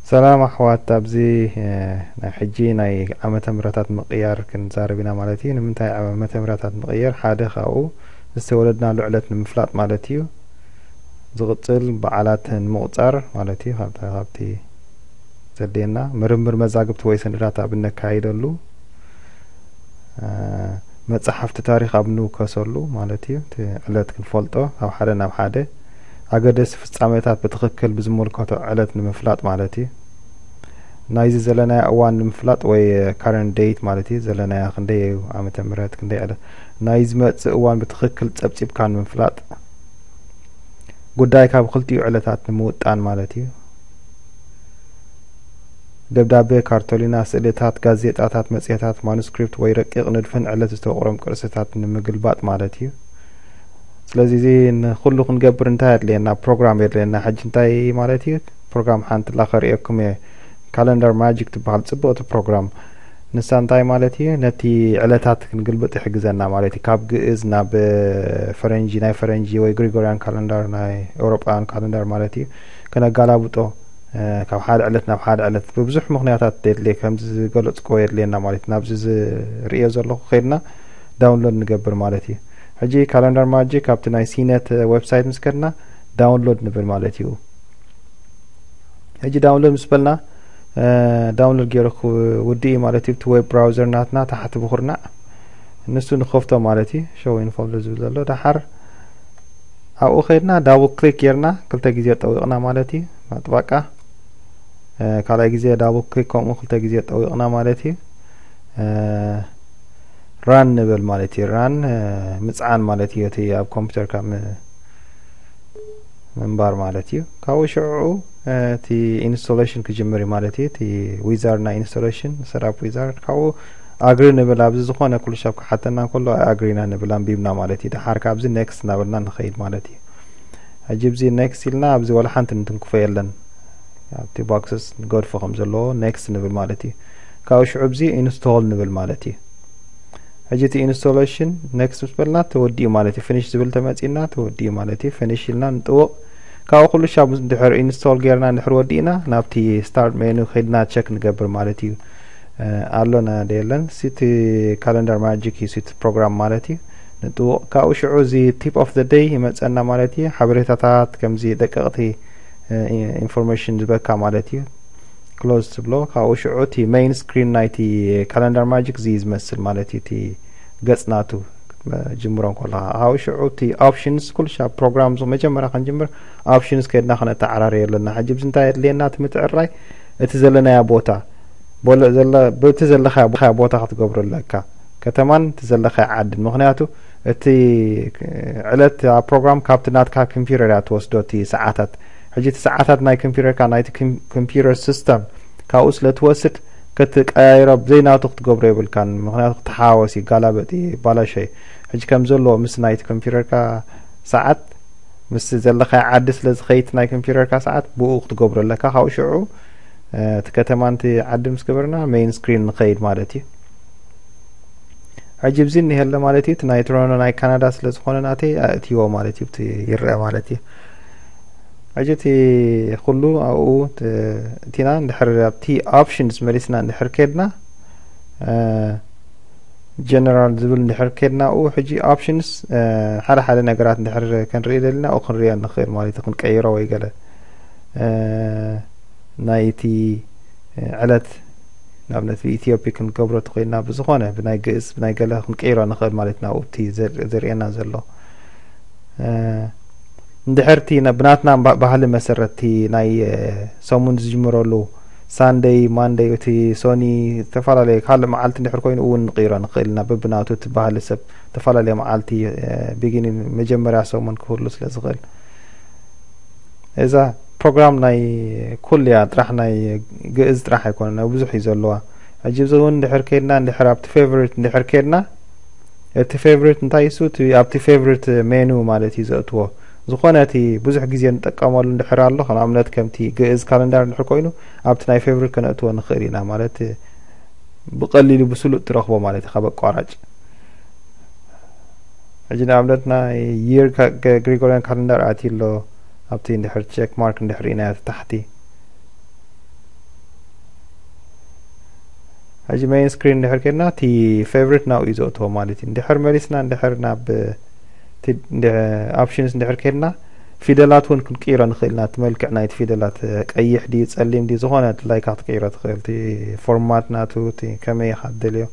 ሰላም ኣሕዋት፣ ኣብዚ እ፣ ናይ ሕጂ ናይ ዓመተ ምህረታት ምቕያር ክንዛረብ ኢና ማለት እዩ። ንምንታይ ዓመተ ምህረታት ምቕያር? ሓደ ካብኡ ዝተወለድናሉ ዕለት ንምፍላጥ ማለት እዩ። ዝቕጽል በዓላት ንምቑጻር ማለት እዩ። ካብታ ካብቲ ዘድልየና ምርምር መዛግብቲ ወይ ሰነዳት ኣብ እነካይደሉ እ፣ መጻሕፍቲ ታሪኽ ኣብ ንውከሰሉ ማለት እዩ። እቲ ዕለት ክንፈልጦ ካብ ሓደ ናብ ሓደ ኣገደስቲ ፍጻሜታት ብትኽክል ብዝመልከቶ ዕለት ንምፍላጥ ማለት እዩ። ናይዚ ዘለናዮ እዋን ንምፍላጥ ወይ current date ማለት እዩ። ዘለናዮ ክንደይ እዩ ዓመተ ምህረት ክንደይ ዕለት ናይ ዝመጽእ እዋን ብትኽክል ጸብጺብካ ንምፍላጥ ጉዳይ ካብ ክልቲኡ ዕለታት ንምውጣን ማለት እዩ። ደብዳቤ፣ ካርቶሊና፣ ስእልታት፣ ጋዜጣታት፣ መጽሔታት፣ ማኑስክሪፕት ወይ ረቂቕ ንድፍን ዕለት ዝተወቕሮም ቅርስታት ንምግልባጥ ማለት እዩ። ስለዚ እዚ ንኹሉ ክንገብር እንታይ የድልየና? ፕሮግራም የድልየና። ሕጂ እንታይ ማለት እዩ? ፕሮግራም ሓንቲ ላ ከርእየኩም እየ። ካለንደር ማጂክ ትበሃል ጽብቕቲ ፕሮግራም። ንሳ እንታይ ማለት እዩ? ነቲ ዕለታት ክንግልብጥ ይሕግዘና ማለት እዩ። ካብ ግእዝ ናብ ፈረንጂ፣ ናይ ፈረንጂ ወይ ግሪጎሪያን ካለንደር፣ ናይ ኤውሮጳውያን ካለንደር ማለት እዩ፣ ክነጋላብጦ እ፣ ካብ ሓደ ዕለት ናብ ሓደ ዕለት ብብዙሕ ምኽንያታት የድልየ፣ ከምዚ ዝገለጽክዎ የድልየና ማለት እዩ። ናብዚ ዝርእዮ ዘለኹ ከይድና ዳውንሎድ ንገብር ማለት እዩ። ሕጂ ካለንደር ማጂክ ካብቲ ናይ ሲነት ዌብሳይት ምስ ከድና ዳውንሎድ ንብል ማለት እዩ። ሕጂ ዳውንሎድ ምስ በልና እ፣ ዳውንሎድ ገይሩ ክውድእ እዩ ማለት እዩ። እቲ ዌብ ብራውዘር ናትና ታሕቲ ብኹርናዕ ንሱ ንኸፍቶ ማለት እዩ። ሾው ኢን ፎልደር ዝብል ዘሎ ደሓር ኣብኡ ከይድና ዳብል ክሊክ ጌርና ክልተ ግዜ ጠዊቕና ማለት እዩ። መጥባቃ እ፣ ካልኣይ ግዜ ዳብል ክሊክ ከምኡ ክልተ ግዜ ጠዊቕና ማለት እዩ። እ፣ ራን ንብል ማለት እዩ። ራን እ፣ ምጽዓን ማለት እዩ። እቲ ኣብ ኮምፒውተርካ ም- ምንባር ማለት እዩ። ካብኡ ሽዑ እ፣ እቲ ኢንስቶሌሽን ክጅምር እዩ ማለት እዩ። እቲ ዊዛርድ ናይ ኢንስቶሌሽን ሰትኣፕ ዊዛርድ ካብኡ ኣግሪ ንብል። ኣብዚ ዝኾነ ኩሉ ሰብ ክሓተና ከሎ ኣግሪና ንብል ኣንቢብና ማለት እዩ። ደሓር ካብዚ ኔክስት እናበልና ንኸይድ ማለት እዩ። ሕጂ ብዚ ኔክስት ኢልና ኣብዚ ወላ ሓንቲ ንትንክፎ የለን። ኣብቲ ቦክስስ ንገድፎ ከም ዘለዎ ኔክስት ንብል ማለት እዩ። ካብኡ ሽዑ ብዚ ኢንስቶል ንብል ማለት እዩ። ሕጂ እቲ ኢንስቶሌሽን ኔክስት ምስ በልና ተወዲኡ ማለት እዩ። ፊኒሽ ዝብል ተመጺና ተወዲኡ ማለት እዩ። ፊኒሽ ኢልና ንጥውቕ። ካብኡ ኩሉ ሻብ ድሕር ኢንስቶል ጌርና ድሕር ወዲእና ናብቲ ስታርት ሜኑ ከይድና ቸክ ንገብር ማለት እዩ። እ፣ ኣሎና ዶ የለን? ሲቲ ካለንደር ማጂክ እዩ ሲቲ ፕሮግራም ማለት እዩ። ንጥውቕ። ካብኡ ሽዑ እዚ ቲፕ ኦፍ ዘ ደይ ይመጸና ማለት እዩ። ሓበሬታታት ከምዚ ደቀቕቲ እ፣ ኢንፎርሜሽን ዝበካ ማለት እዩ። ክሎዝ ትብሎ። ካብኡ ሽዑ እቲ ሜይን ስክሪን ናይቲ ካለንደር ማጂክ እዚ ዝመስል ማለት እዩ። እቲ ገጽ ናቱ ጅምሮ ከለኻ ካብኡ ሽዑ እቲ ኦፕሽንስ ኩሉ ሻብ ፕሮግራም ዝ- መጀመርያ ክንጅምር ኦፕሽንስ ከድና ክነተዓራረየ ኣለና። ሕጂ ብዚ እንታይ የድልየና? እቲ ምትዕራይ እቲ ዘለናያ ቦታ ቦለ- ዘለ- በቲ ዘለኻያ ቦታ ክትገብሮ ኣለካ። ከተማን እቲ ዘለኻያ ዓድን። ምኽንያቱ እቲ ዕለት ኣብ ፕሮግራም ካብቲ ናትካ ኮምፒውተር እያ ትወስዶ እቲ ሰዓታት። ሕጂ እቲ ሰዓታት ናይ ኮምፒውተርካ ናይቲ ኮም- ኮምፒውተር ሲስተም ካብኡ ስለ ትወስድ ክትቀያይሮ ብዘይ ናቱ ክትገብሮ የብልካን። ምኽንያቱ ክትሓዋወስ ይጋላበጥ ይባላሾ እዩ። ሕጂ ከም ዘለዎ ምስ ናይቲ ኮምፒውተርካ ሰዓት ምስ ዘለኻዮ ዓዲ ስለ ዝኸይድ ናይ ኮምፒውተርካ ሰዓት ብኡ ክትገብሮ ኣለካ። ካብኡ ሽዑ እ፣ እቲ ከተማን እቲ ዓዲ ምስ ገበርና ሜይን ስክሪን ንኸይድ ማለት እዩ። ሕጂ ብዚ እኒሀለ ማለት እዩ። እቲ ናይ ቶሮንቶ ናይ ካናዳ ስለ ዝኾነ ናተይ ኣእትይዎ ማለት እዩ። እቲ ይረአ ማለት እዩ። ሕጂ እቲ ኩሉ ኣብኡ ት- እቲና እንድሕር ኣብቲ ኦፕሽንስ መሊስና እንድሕር ከድና እ፣ ጀነራል ዝብል እንድሕር ከድና ኣብኡ ሕጂ ኦፕሽንስ እ፣ ሓደ ሓደ ነገራት እንድሕር ክንርኢ ደሊና ኣብኡ ክንሪኦ ንኽእል ማለት እዩ። ክንቀይሮ ወይ ገለ እ፣ ናይ እቲ ዕለት ንኣብነት ብኢትዮጵ ክንገብሮ ተኮይንና ብዝኾነ ብናይ ግእዝ ብናይ ገለ ክንቀይሮ ንኽእል ማለት ናብኡ እቲ ዘር- ዘርእየና ዘሎ እ፣ እንድሕር እቲ ና- ብናትና ባ- ባህሊ መሰረት እቲ ናይ እ፣ ሰሙን ዝጅምረሉ ሳንደይ ማንደይ እቲ ሶኒ ዝተፈላለየ ካልእ መዓልቲ እንድሕር ኮይኑ እውን ንቅይሮ ንኽእል ኢና በብናቱ እቲ ባህሊ ሰብ ዝተፈላለየ መዓልቲ ቢጊኒን መጀመርያ ሰሙን ክህሉ ስለ ዝኽእል እዛ ፕሮግራም ናይ ኩልያ ጥራሕ ናይ ግእዝ ጥራሕ ኣይኮነ ናይ ብዙሕ እዩ ዘለዋ። ሕጂ እዚ እውን እንድሕር ከድና እንድሕር ኣብቲ ፌቨሪት እንድሕር ከድና እቲ ፌቨሪት እንታይ እሱ እቲ ኣብቲ ፌቨሪት ሜኑ ማለት እዩ ዘእትዎ ዝኾነ እቲ ብዙሕ ግዜ ንጠቀመሉ እንድሕር ኣሎ ንኣብነት ከምቲ ግእዝ ካለንዳር እንድሕር ኮይኑ ኣብቲ ናይ ፌቨሪት ከነእትዎ ንኽእል ኢና ማለት ብቀሊሉ ብስሉጥ ትረኽቦ ማለት እዩ ካብ ኣቋራጭ። ሕጂ ንኣብነት ናይ የር ግሪጎሪያን ካለንዳር ኣትዩ ኣሎ ኣብቲ እንድሕር ቸክ ማርክ እንድሕር ኢና ታሕቲ ሕጂ main screen እንድሕር ከድና እቲ favorite ናብኡ እዩ ዘእትዎ ማለት እዩ። እንድሕር መሊስና እንድሕር ናብ options እንድሕር ከድና ፊደላት እውን ክንቅይሮ ንኽእል ኢና። እቲ መልክዕ ናይቲ ፊደላት ቀይሕ ድዩ ጸሊም ድዩ ዝኾነ ድላይካ ክትቅይሮ ትኽእል። እቲ format ናቱ እቲ ከመይ ኢኻ ትደልዮ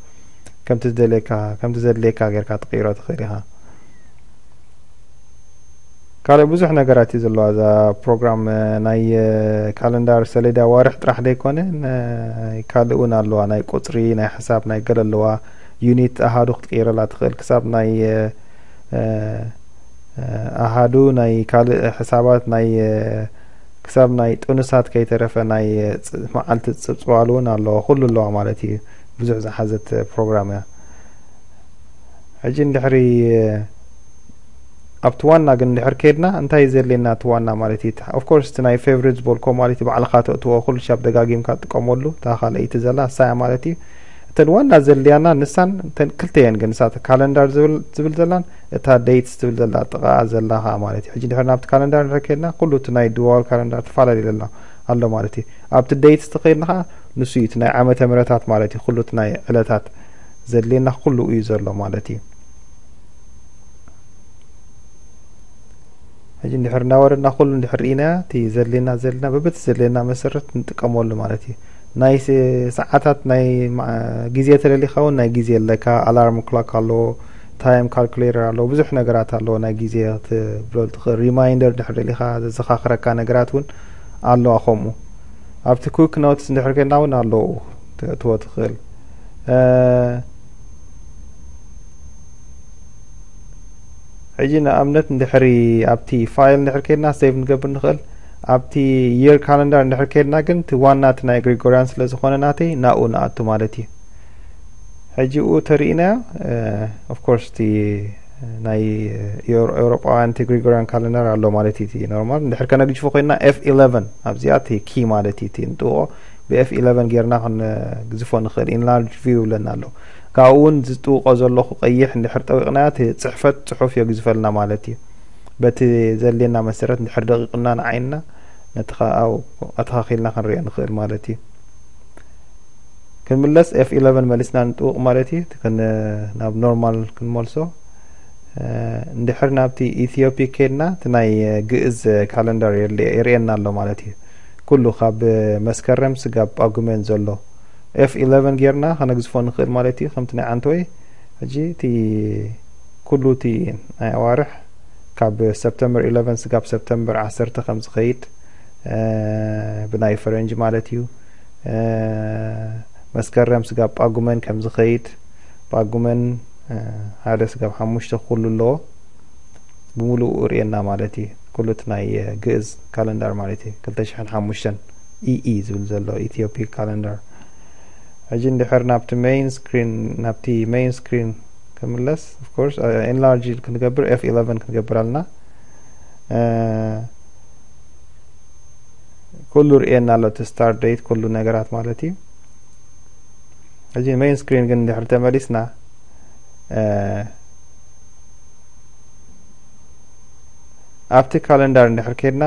ከምቲ ዝደልየካ ከምቲ ዘድልየካ ጌርካ ትቅይሮ ትኽእል ኢኻ። ካልእ ብዙሕ ነገራት እዩ ዘለዋ እዛ ፕሮግራም። ናይ ካለንዳር ሰሌዳ ዋርሕ ጥራሕ ዘይኮነ ናይ ካልእ እውን ኣለዋ። ናይ ቁፅሪ ናይ ሕሳብ ናይ ገለ ኣለዋ። ዩኒት ኣሃዱ ክትቅይረላ ትኽእል ክሳብ ናይ ኣሃዱ ናይ ካልእ ሕሳባት ናይ ክሳብ ናይ ጥኑሳት ከይተረፈ ናይ መዓልቲ ፅብፅባሉ እውን ኣለዋ። ኩሉ ኣለዋ ማለት እዩ። ብዙሕ ዝሓዘት ፕሮግራም እያ። ሕጂ እንድሕሪ ኣብቲ ዋና ግን እንድሕር ከድና እንታይ ዘድልየና እቲ ዋና ማለት እዩ። Of course እቲ ናይ favorite ዝበልኮ ማለት እዩ ባዕልኻ ተእትዎ ኩሉ ሻብ ደጋጊምካ ትጥቀመሉ እታ ካልኣይቲ ዘላ እሳያ ማለት እዩ። እተን ዋና ዘድልያና ንሳን እተን ክልተ እየን ግን ንሳ calendar ዝብል ዘላን እታ dates ዝብል ዘላ ጥቓ ዘላ ከዓ ማለት እዩ። ሕጂ እንድሕር ናብቲ calendar እንድሕር ከድና ኩሉ እቲ ናይ dual calendar ተፈላለዩ ዘላ ኣሎ ማለት እዩ። ኣብቲ dates ተኸድና ከዓ ንሱ እዩ እቲ ናይ ዓመተ ምህረታት ማለት እዩ። ኩሉ እቲ ናይ ዕለታት ዘድልየና ኩሉ እዩ ዘሎ ማለት እዩ። ሕጂ እንድሕር እናወረድና ኩሉ እንድሕር ርኢና እቲ ዘድልየና ዘለና በበቲ ዘድልየና መሰረት ንጥቀመሉ ማለት እዩ። ናይ ሰዓታት ናይ ግዜ ተደሊኻ እውን ናይ ግዜ ኣለካ። Alarm clock ኣለዎ፣ time calculator ኣለዎ፣ ብዙሕ ነገራት ኣለዎ። ናይ ግዜ ክትብሎ ትኽእል reminder ድሕር ደሊኻ ዘዘኻኽረካ ነገራት እውን ኣለዋ። ከምኡ ኣብቲ quick notes እንድሕር ከድና እውን ኣለዉ ክትእትዎ ትኽእል። ሕጂ ንኣብነት እንድሕሪ ኣብቲ file እንድሕር ከድና save ንገብር ንኽእል። ኣብቲ year calendar እንድሕር ከድና ግን እቲ ዋና እቲ ናይ Gregorian ስለ ዝኾነ ናተይ ናብኡ ንኣቱ ማለት እዩ። ሕጂ ኡ ተሪኢናዮ። Of course እቲ ናይ ኤውሮጳውያን እቲ Gregorian calendar ኣሎ ማለት እዩ። እቲ normal እንድሕር ከነግጅፎ ኮይና F eleven ኣብዚኣ እቲ key ማለት እዩ። እቲ ንጥውቆ ብ F eleven ጌርና ክንግዝፎ ንኽእል። Enlarge view ይብለና ኣሎ። ካብኡ እውን ዝጥውቆ ዘለኹ ቀይሕ እንድሕር ጠዊቕናዮ እቲ ፅሕፈት ፅሑፍ የግዝፈልና ማለት እዩ። በቲ ዘድልየና መሰረት እንድሕር ደቂቕና ንዓይንና ነቲ ኣተኻኺልና ክንሪኦ ንኽእል ማለት እዩ። ክንምለስ F eleven መሊስና ንጥውቕ ማለት እዩ። ናብ normal ክንመልሶ። እንድሕር ናብቲ Ethiopic ከድና እቲ ናይ ግእዝ calendar የርእየና ኣሎ ማለት እዩ። ኩሉ ካብ መስከረም ስጋብ ጳጉሜን ዘሎ F eleven ጌርና ከነግዝፎ ንኽእል ማለት እዩ። ከምቲ ናይ ዓንተወይ ሕጂ እቲ ኩሉ እቲ ናይ ኣዋርሕ ካብ September eleven ስጋብ September ዓሰርተ ከም ዝኸይድ ብናይ ፈረንጂ ማለት እዩ። መስከረም ስጋብ ጳጉመን ከም ዝኸይድ ጳጉመን ሓደ ስጋብ ሓሙሽተ ኩሉ ኣለዎ። ብምሉኡ ርእየና ማለት እዩ። ኩሉ እቲ ናይ ግእዝ calendar ማለት እዩ። ክልተ ሽሕን ሓሙሽተን EE ዝብል ዘሎ Ethiopic calendar። ሕጂ እንድሕር ናብቲ main screen ናብቲ main screen ክምለስ of course enlarge ክንገብር F eleven ክንገብር ኣለና። ኩሉ ርእየና ኣሎ እቲ start date ኩሉ ነገራት ማለት እዩ። ሕጂ main screen ግን እንድሕር ተመሊስና ኣብቲ calendar እንድሕር ከድና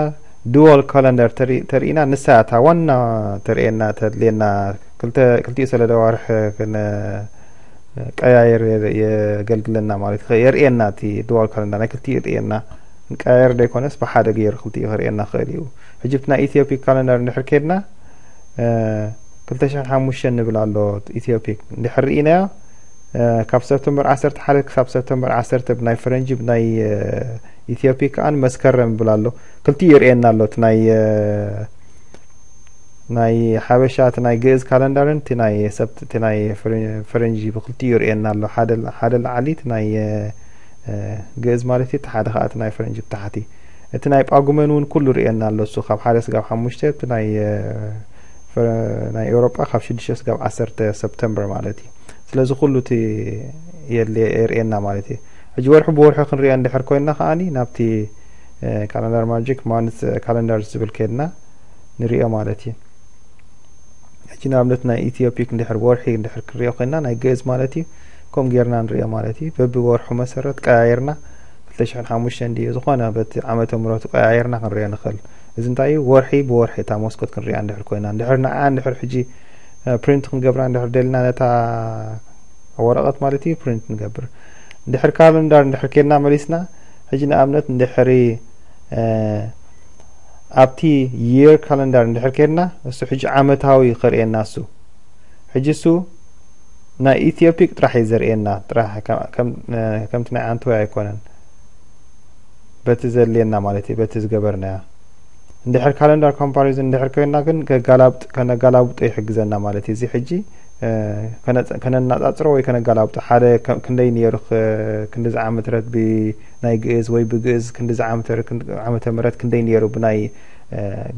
dual calendar ተሪእና ንሳ እታ ዋና ተርእየና ተድልየና ክልቲኡ ሰለደ ዋርሕ ቀያየር የገልግለና ማለት የርእየና እቲ dual calendar ናይ ክልቲኡ የርእየና። ቀያየር ዘይኮነስ ብሓደ ገይሩ ክልቲኡ ከርእየና ክእል እዩ። ሕጂ ናይ Ethiopic calendar እንድሕር ከድና ክልተ ሽሕን ሓሙሽተን ንብል ኣሎ። Ethiopic እንድሕር ርኢናዮ ካብ ሰፕተምበር ዓሰርተ ሓደ ክሳብ ሰፕተምበር ዓሰርተ ብናይ ፈረንጂ ብናይ Ethiopic ከኣ መስከረም ይብል ኣሎ። ክልቲኡ ይርእየና ኣሎ። እቲ ናይ ናይ ሓበሻ እቲ ናይ ግእዝ calendar ን እቲ ናይ ሰብት እቲ ናይ ፈረንጂ ብክልቲኡ ይርእየና ኣሎ። ሓደ ሓደ ላዕሊ እቲ ናይ ግእዝ ማለት እዩ፣ እቲ ሓደ ከዓ እቲ ናይ ፈረንጂ ብታሕቲ። እቲ ናይ ጳጉመን እውን ኩሉ ርእየና ኣሎ። እሱ ካብ ሓደ ስጋብ ሓሙሽተ እቲ ናይ ናይ ኤውሮጳ ካብ ሽዱሽተ ስጋብ ዓሰርተ ሰፕተምበር ማለት እዩ። ስለዚ ኩሉ እቲ የድልየ የርእየና ማለት እዩ። ሕጂ ወርሒ ብወርሒ ክንሪኦ እንድሕር ኮይንና ከዓኒ ናብቲ calendar magic month calendar ዝብል ከድና ንሪኦ ማለት እዩ። ሕጂ ንኣብነት ናይ ኢትዮፒክ እንድሕር ብወርሒ እንድሕር ክንሪኦ ኮይንና ናይ ግእዝ ማለት እዩ። ከምኡ ጌርና ንሪኦ ማለት እዩ። በብወርሑ መሰረት ቀያይርና ክልተ ሽሕን ሓሙሽተን ድዩ ዝኾነ በቲ ዓመተ ምሕረቱ ቀያይርና ክንሪኦ ንኽእል። እዚ እንታይ እዩ? ወርሒ ብወርሒ እታ መስኮት ክንሪኣ እንድሕር ኮይና እንድሕር ንዓ እንድሕር ሕጂ ፕሪንት ክንገብራ እንድሕር ደልና ነታ ወረቐት ማለት እዩ ፕሪንት ንገብር። እንድሕር ካለንዳር እንድሕር ኬድና መሊስና ሕጂ ንኣብነት እንድሕሪ ኣብቲ የር ካለንዳር እንድሕር ኬድና እሱ ሕጂ ዓመታዊ ከርእየና እሱ ሕጂ እሱ ናይ ኢትዮፒክ ጥራሕ እዩ ዘርእየና ጥራሕ ከምቲ ናይ ዓንተወይ ኣይኮነን። በቲ ዘድልየና ማለት እዩ በቲ ዝገበርናያ። እንድሕር ካለንዳር ኮምፓሪዝን እንድሕር ኮይና ግን ከጋላብጥ ከነጋላብጦ ይሕግዘና ማለት እዩ። እዚ ሕጂ ከነናጻጽሮ ወይ ከነጋላብጦ ሓደ ክንደይ ነይሩ ክንዲ ዝዓመተ ምህረት ብናይ ግእዝ ወይ ብግእዝ ክንዲ ዝዓመተ ዓመተ ምህረት ክንደይ ነይሩ ብናይ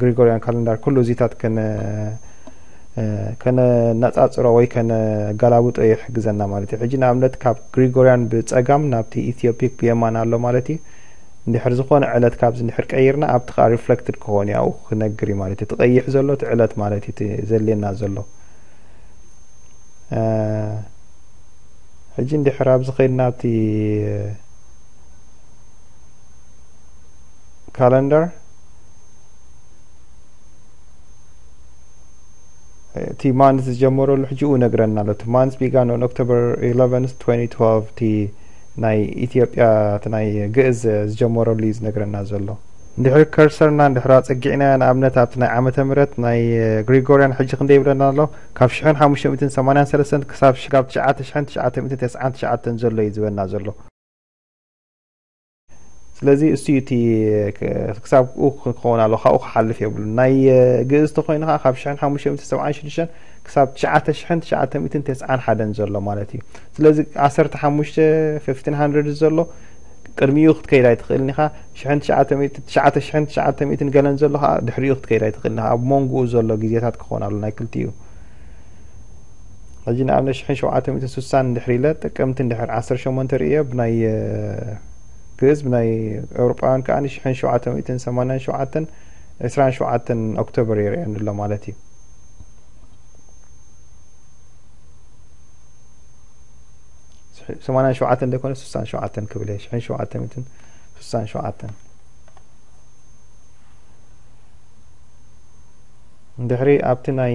ግሪጎሪያን ካለንዳር ኩሉ እዚታት ከነ ከነነጻጽሮ ወይ ከነጋላብጦ ይሕግዘና ማለት እዩ። ሕጂ ንኣብነት ካብ ግሪጎሪያን ብጸጋም ናብቲ ኢትዮፒክ ብየማን ኣሎ ማለት እዩ። እንድሕር ዝኾነ ዕለት ካብዚ እንድሕር ቀይርና ኣብቲ ከዓ ሪፍሌክትድ ክኸውን እዩ ኣብኡ ክነግር እዩ ማለት እዩ። እቲ ቀይሕ ዘሎ እቲ ዕለት ማለት እዩ እቲ ዘድልየና ዘሎ። ሕጂ እንድሕር ኣብዚ ከይድና ኣብቲ ካለንደር እቲ ማንት ዝጀመረሉ ሕጂ ኡ ነግረና ኣሎ። እቲ ማንት ቢጋን ኦን ኦክቶበር ኢለቨን ትወንቲ ትወልቭ እቲ ናይ ኢትዮጵያ እቲ ናይ ግእዝ ዝጀመረሉ እዩ ዝነግረና ዘሎ። እንድሕር ከርሰርና እንድሕር ኣጸጊዕናዮ ንኣብነት ኣብቲ ናይ ዓመተ ምህረት ናይ ግሪጎርያን ሕጂ ክንደይ ይብለና ኣሎ? ካብ ሽሕን ሓሙሽተ ሚእትን ሰማንያን ሰለስተን ክሳብ ካብ ትሽዓተ ሽሕን ትሽዓተ ሚእትን ተስዓን ትሽዓተን ዘሎ እዩ ዝበና ዘሎ። ስለዚ እሱ እዩ እቲ ክሳብ ክኸውን ኣሎ ካብኡ ክሓልፍ የብሉ። ናይ ግእዝ ተኮይኑ ከዓ ካብ ሽሕን ሓሙሽተ ሚእትን ሰብዓን ሽዱሽተን ክሳብ ትሽዓተ ሽሕን ትሽዓተ ሚእትን ተስዓን ሓደን ዘሎ ማለት እዩ። ስለዚ ዓሰርተ ሓሙሽተ ፊፍቲን ሃንድረድ ዘሎ ቅድሚኡ ክትከይድ ኣይትኽእልን ኢኻ። ሽሕን ትሽዓተ ሚእትን ትሽዓተ ሽሕን ትሽዓተ ሚእትን ገለን ዘሎ ከዓ ድሕሪኡ ክትከይድ ኣይትኽእልን ኢኻ። ኣብ መንጎኡ ዘሎ ግዜታት ክኸውን ኣሎ ናይ ክልቲኡ። ሕጂ ንኣብነት ሽሕን ሸውዓተ ሚእትን ስሳን እንድሕር ኢለ ጥቅምቲ እንድሕር ዓሰርተ ሸሞንተ ርእዮ ብናይ ግእዝ ብናይ ኤውሮጳውያን ከዓ ሽሕን ሸውዓተ ሚእትን ሰማንያን ሸውዓተን ዕስራን ሸውዓተን ኦክቶበር ይርእየኒ ኣሎ ማለት እዩ። ሰማንያን ሸውዓተን ዘይኮነ ስሳን ሸውዓተን ክብል እየ። ሽሕን ሸውዓተ ሚእትን ስሳን ሸውዓተን እንድሕሪ ኣብቲ ናይ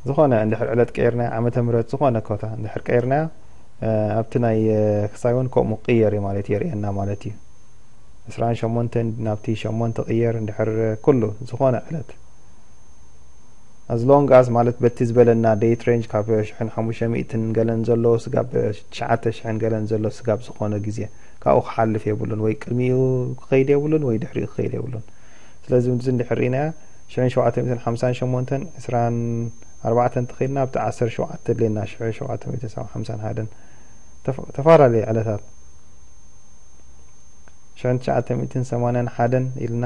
ዝኾነ እንድሕር ዕለት ቀይርናዮ ዓመተ ምህረት ዝኾነ ኮታ እንድሕር ቀይርናዮ ኣብቲ ናይ ክሳይ እውን ከምኡ ቅየር እዩ ማለት የርእየና ማለት እዩ። ዕስራን ሸሞንተን ናብቲ ሸሞንተ ቅየር እንድሕር ኩሉ ዝኾነ ዕለት as long as ማለት በቲ ዝበለና date range ካብ ሽሕን ሓሙሽተ ሚእትን ገለን ዘሎ ስጋብ ትሽዓተ ሽሕን ገለን ዘሎ ስጋብ ዝኾነ ግዜ ካብኡ ክሓልፍ የብሉን ወይ ቅድሚኡ ክኸይድ የብሉን ወይ ድሕሪኡ ክኸይድ የብሉን። ስለዚ እዚ እንድሕር ርኢናያ ሽሕን ሸውዓተ ሚእትን ሓምሳን ሸሞንተን ዕስራን ኣርባዕተን ተኸይድና ኣብቲ ዓሰርተ ሸውዓተ ድሌና ሽሕን ሸውዓተ ሚእትን ሓምሳን ሓደን ተፈላለየ ዕለታት ሽሕን ትሽዓተ ሚእትን ሰማንያን ሓደን ኢልና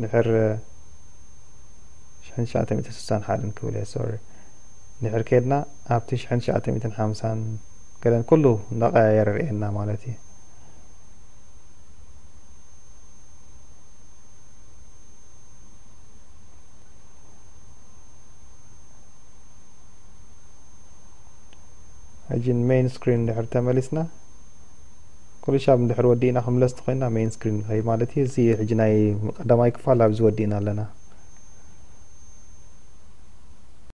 ድሕር ሽሕን ትሽዓተ ሚእትን ስሳን ሓደን ክብል እየ ሶሪ ድሕር ከድና ኣብቲ ሽሕን ትሽዓተ ሚእትን ሓምሳን ገለን ኩሉ እንዳቀያየረ ርእየና ማለት እዩ። ሕጂ ን main screen ድሕር ተመሊስና ኩሉ ሻብ እንድሕር ወዲእና ክምለስ ተኮይና main screen ንኸይድ ማለት እዩ። እዚ ሕጂ ናይ ቀዳማይ ክፋል ኣብዚ ወዲእና ኣለና።